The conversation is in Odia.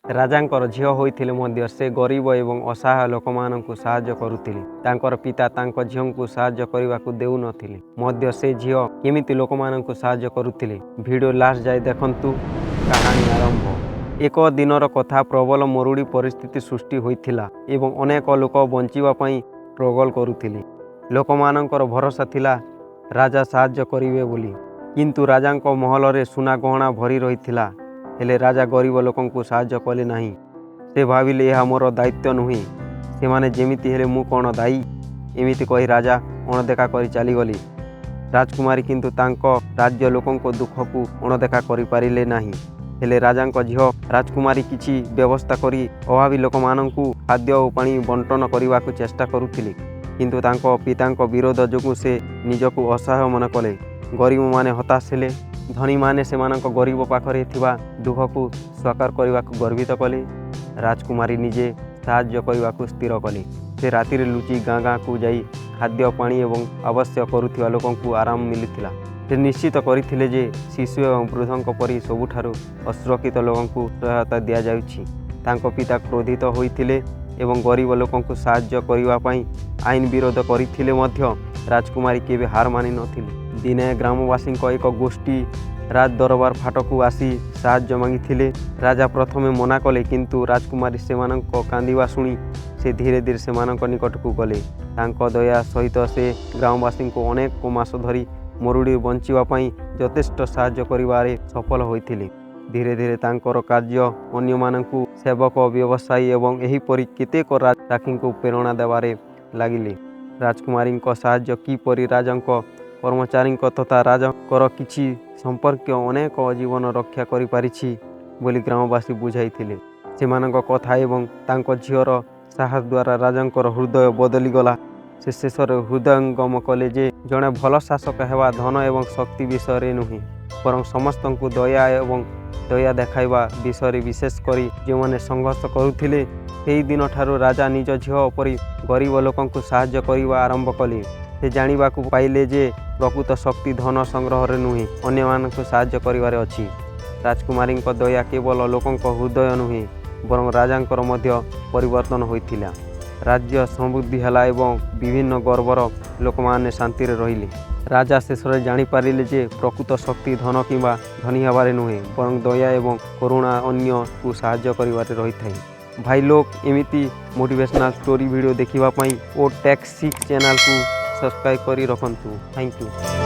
ରାଜାଙ୍କର ଝିଅ ହୋଇଥିଲେ ମଧ୍ୟ ସେ ଗରିବ ଏବଂ ଅସହାୟ ଲୋକମାନଙ୍କୁ ସାହାଯ୍ୟ କରୁଥିଲେ। ତାଙ୍କର ପିତା ତାଙ୍କ ଝିଅଙ୍କୁ ସାହାଯ୍ୟ କରିବାକୁ ଦେଉନଥିଲେ ମଧ୍ୟ ସେ ଝିଅ କେମିତି ଲୋକମାନଙ୍କୁ ସାହାଯ୍ୟ କରୁଥିଲେ, ଭିଡ଼ିଓ ଲାଷ୍ଟ ଯାଏ ଦେଖନ୍ତୁ। କାହାଣୀ ଆରମ୍ଭ। ଏକ ଦିନର କଥା। ପ୍ରବଳ ମରୁଡ଼ି ପରିସ୍ଥିତି ସୃଷ୍ଟି ହୋଇଥିଲା ଏବଂ ଅନେକ ଲୋକ ବଞ୍ଚିବା ପାଇଁ ଷ୍ଟ୍ରଗଲ୍ କରୁଥିଲେ। ଲୋକମାନଙ୍କର ଭରସା ଥିଲା ରାଜା ସାହାଯ୍ୟ କରିବେ ବୋଲି। କିନ୍ତୁ ରାଜାଙ୍କ ମହଲରେ ସୁନା ଗହଣା ଭରି ରହିଥିଲା, ହେଲେ ରାଜା ଗରିବ ଲୋକଙ୍କୁ ସାହାଯ୍ୟ କଲେ ନାହିଁ। ସେ ଭାବିଲେ, ଏହା ମୋର ଦାୟିତ୍ୱ ନୁହେଁ, ସେମାନେ ଯେମିତି ହେଲେ ମୁଁ କ'ଣ ଦାୟୀ? ଏମିତି କହି ରାଜା ଅଣଦେଖା କରି ଚାଲିଗଲେ। ରାଜକୁମାରୀ କିନ୍ତୁ ତାଙ୍କ ରାଜ୍ୟ ଲୋକଙ୍କ ଦୁଃଖକୁ ଅଣଦେଖା କରିପାରିଲେ ନାହିଁ। ହେଲେ ରାଜାଙ୍କ ଝିଅ ରାଜକୁମାରୀ କିଛି ବ୍ୟବସ୍ଥା କରି ଅଭାବୀ ଲୋକମାନଙ୍କୁ ଖାଦ୍ୟ ଓ ପାଣି ବଣ୍ଟନ କରିବାକୁ ଚେଷ୍ଟା କରୁଥିଲେ। କିନ୍ତୁ ତାଙ୍କ ପିତାଙ୍କ ବିରୋଧ ଯୋଗୁଁ ସେ ନିଜକୁ ଅସହାୟ ମନେ କଲେ। ଗରିବମାନେ ହତାଶ ହେଲେ। ଧନୀମାନେ ସେମାନଙ୍କ ଗରିବ ପାଖରେ ଥିବା ଦୁଃଖକୁ ସ୍ୱୀକାର କରିବାକୁ ଗର୍ବିତ କଲେ। ରାଜକୁମାରୀ ନିଜେ ସାହାଯ୍ୟ କରିବାକୁ ସ୍ଥିର କଲେ। ସେ ରାତିରେ ଲୁଚି ଗାଁ ଗାଁକୁ ଯାଇ ଖାଦ୍ୟ, ପାଣି ଏବଂ ଆବଶ୍ୟକ କରୁଥିବା ଲୋକଙ୍କୁ ଆରାମ ମିଳୁଥିଲା। ସେ ନିଶ୍ଚିତ କରିଥିଲେ ଯେ ଶିଶୁ ଏବଂ ବୃଦ୍ଧଙ୍କ ପରି ସବୁଠାରୁ ଅସୁରକ୍ଷିତ ଲୋକଙ୍କୁ ସହାୟତା ଦିଆଯାଉଛି। ତାଙ୍କ ପିତା କ୍ରୋଧିତ ହୋଇଥିଲେ ଏବଂ ଗରିବ ଲୋକଙ୍କୁ ସାହାଯ୍ୟ କରିବା ପାଇଁ ଆଇନ ବିରୋଧ କରିଥିଲେ ମଧ୍ୟ ରାଜକୁମାରୀ କେବେ ହାର ମାନିନଥିଲେ। ଦିନେ ଗ୍ରାମବାସୀଙ୍କ ଏକ ଗୋଷ୍ଠୀ ରାଜ ଦରବାର ଫାଟକୁ ଆସି ସାହାଯ୍ୟ ମାଗିଥିଲେ। ରାଜା ପ୍ରଥମେ ମନା କଲେ, କିନ୍ତୁ ରାଜକୁମାରୀ ସେମାନଙ୍କ କାନ୍ଦିବା ଶୁଣି ସେ ଧୀରେ ଧୀରେ ସେମାନଙ୍କ ନିକଟକୁ ଗଲେ। ତାଙ୍କ ଦୟା ସହିତ ସେ ଗ୍ରାମବାସୀଙ୍କୁ ଅନେକ ମାସ ଧରି ମରୁଡ଼ିରୁ ବଞ୍ଚିବା ପାଇଁ ଯଥେଷ୍ଟ ସାହାଯ୍ୟ କରିବାରେ ସଫଳ ହୋଇଥିଲେ। ଧୀରେ ଧୀରେ ତାଙ୍କର କାର୍ଯ୍ୟ ଅନ୍ୟମାନଙ୍କୁ, ସେବକ, ବ୍ୟବସାୟୀ ଏବଂ ଏହିପରି କେତେକ ରାକ୍ଷୀଙ୍କୁ ପ୍ରେରଣା ଦେବାରେ ଲାଗିଲେ। ରାଜକୁମାରୀଙ୍କ ସାହାଯ୍ୟ କିପରି ରାଜାଙ୍କ କର୍ମଚାରୀଙ୍କ ତଥା ରାଜାଙ୍କର କିଛି ସମ୍ପର୍କୀୟ ଅନେକ ଜୀବନ ରକ୍ଷା କରିପାରିଛି ବୋଲି ଗ୍ରାମବାସୀ ବୁଝାଇଥିଲେ। ସେମାନଙ୍କ କଥା ଏବଂ ତାଙ୍କ ଝିଅର ସାହସ ଦ୍ୱାରା ରାଜାଙ୍କର ହୃଦୟ ବଦଳିଗଲା। ସେ ଶେଷରେ ହୃଦୟଙ୍ଗମ କଲେ ଯେ ଜଣେ ଭଲ ଶାସକ ହେବା ଧନ ଏବଂ ଶକ୍ତି ବିଷୟରେ ନୁହେଁ, ବରଂ ସମସ୍ତଙ୍କୁ ଦୟା ଏବଂ ଦୟା ଦେଖାଇବା ବିଷୟରେ, ବିଶେଷ କରି ଯେଉଁମାନେ ସଂଘର୍ଷ କରୁଥିଲେ। ସେହି ଦିନଠାରୁ ରାଜା ନିଜ ଝିଅ ପରି ଗରିବ ଲୋକଙ୍କୁ ସାହାଯ୍ୟ କରିବା ଆରମ୍ଭ କଲେ। ସେ ଜାଣିବାକୁ ପାଇଲେ ଯେ ପ୍ରକୃତ ଶକ୍ତି ଧନ ସଂଗ୍ରହରେ ନୁହେଁ, ଅନ୍ୟମାନଙ୍କୁ ସାହାଯ୍ୟ କରିବାରେ ଅଛି। ରାଜକୁମାରୀଙ୍କ ଦୟା କେବଳ ଲୋକଙ୍କ ହୃଦୟ ନୁହେଁ, ବରଂ ରାଜାଙ୍କର ମଧ୍ୟ ପରିବର୍ତ୍ତନ ହୋଇଥିଲା। ରାଜ୍ୟ ସମୃଦ୍ଧି ହେଲା ଏବଂ ବିଭିନ୍ନ ବର୍ଗର ଲୋକମାନେ ଶାନ୍ତିରେ ରହିଲେ। ରାଜା ଶେଷରେ ଜାଣିପାରିଲେ ଯେ ପ୍ରକୃତ ଶକ୍ତି ଧନ କିମ୍ବା ଧନୀ ହେବାରେ ନୁହେଁ, ବରଂ ଦୟା ଏବଂ କରୁଣା, ଅନ୍ୟକୁ ସାହାଯ୍ୟ କରିବାରେ ରହିଥାଏ। ଭାଇ ଲୋକ, ଏମିତି ମୋଟିଭେସନାଲ୍ ଷ୍ଟୋରି ଭିଡ଼ିଓ ଦେଖିବା ପାଇଁ ଓ ଟେକ୍ ସିକ୍ସ ଚ୍ୟାନେଲକୁ ସବସ୍କ୍ରାଇବ୍ କରି ରଖନ୍ତୁ। Thank you.